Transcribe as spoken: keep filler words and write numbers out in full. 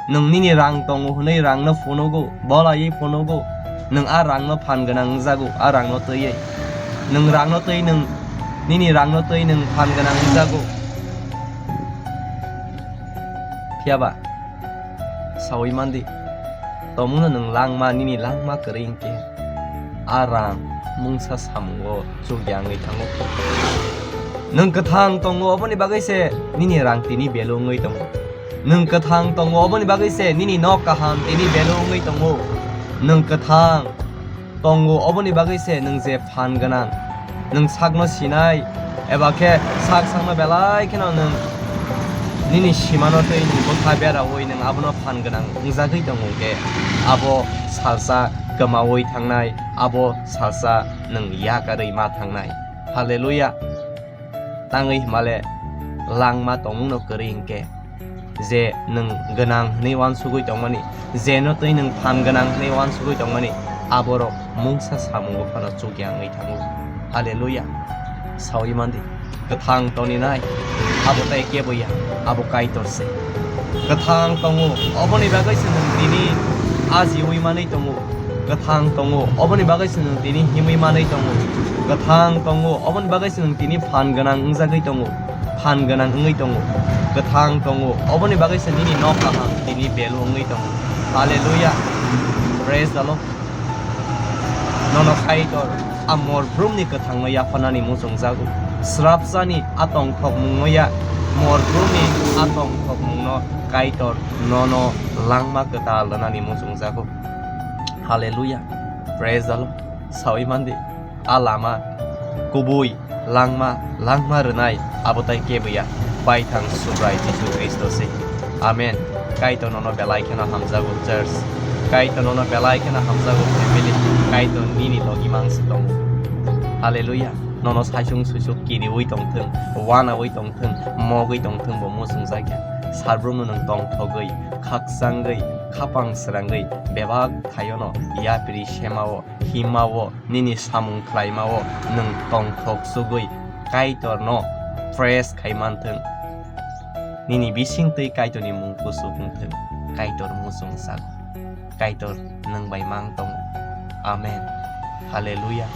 Nwng nini rang tongo hwnwi rangno phunugo, bolaiwi phunugo. Nwng a rangno phan gwnang wngjago, a rangno twiwi. Nwng rangno twi nwng, nini rangno twi nwng phan gwnang wngjago. Phiya ba? Saui mandi. Tongmungno nwng langma, nini langma kwrwi hwnkhe a rang mungsa samungo chukya wngwi thango. Nwng kwthang tongo, oboni bagwi se nini rang tini value wngwi tongo. Nwng kwthang tongo, oboni bagwi se nini nok kaham tini value wngwi tongo. Nwng kwthang tongo, oboni bagwi se nwng je phan gwnang, nwng sakno sinai, eba khe sak sakno belai kheno nwng nini simano twi nwng bwkha beraui nwng abono phan gwnang wngjagwi tongo hwnkhe, abo salsa kwmaui thangnai, abo salsa nwng yakarwi ma thangnai. Haleluya! Tangwi hwnmale langma tongmungno kwrwi hwnkhe, je nwng gwnang hwnwi uansugwi tongmani, jeno twi nwng phan gwnang hwnwi uansugwi tongmani, aborok mungsa samungo phano chukya wngwi thango. Haleluya! Saui mandi, kwthang toninai, abo tai kebo ya, abo Kaitor se. Kwthang tongo, oboni bagwi se nwng tini ajiui manwi tongo. Kwthang tongo, oboni bagwi se nwng tini himwi manwi tongo. Kwthang tongo, oboni bagwi se nwng tini phan gwnang wngjagwi tongo. Phan gwnang wngwi tongo. Kwthang tongo, oboni bagwi se nini nok kaham tini value wngwi tongo. Haleluya! Praise the Lord! Nono Kaitor a mor brumni kwthangno yapharnani muchungjago. Srapsani a tongthokmungno ya, mor brumni a tongthokmungno Kaitor nono langma kwtal rwnani muchungjago. Haleluya! Praise the Lord! Saui mandi, a lama kubui, langma, langma rwnai, abo tai kebo ya, baithang Subrai Jisu Khristo se. Amen. Kaitor nono belai kheno hamjago, church. Kaitor nono belai kheno hamjago, family. Kaitor nini logi mang se tongo. Haleluya! Nono saisung suisuk kiriui tongthung, wanaui tongthung, mogwi tongthung bo muchungjakya. Sarbrumno nwng tongthogwi, khakchangwi, khapang srangwi, bebak thaiono yapri semao, himao, nini samung khlaimao nwng tongthok sugwi Kaitorno praise khai manthung. Nini bisingtwi Kaitorni mung kuchuk wngthung. Kaitor muchungjago. Kaitor nwng bai mang tongo. Amen. Haleluya.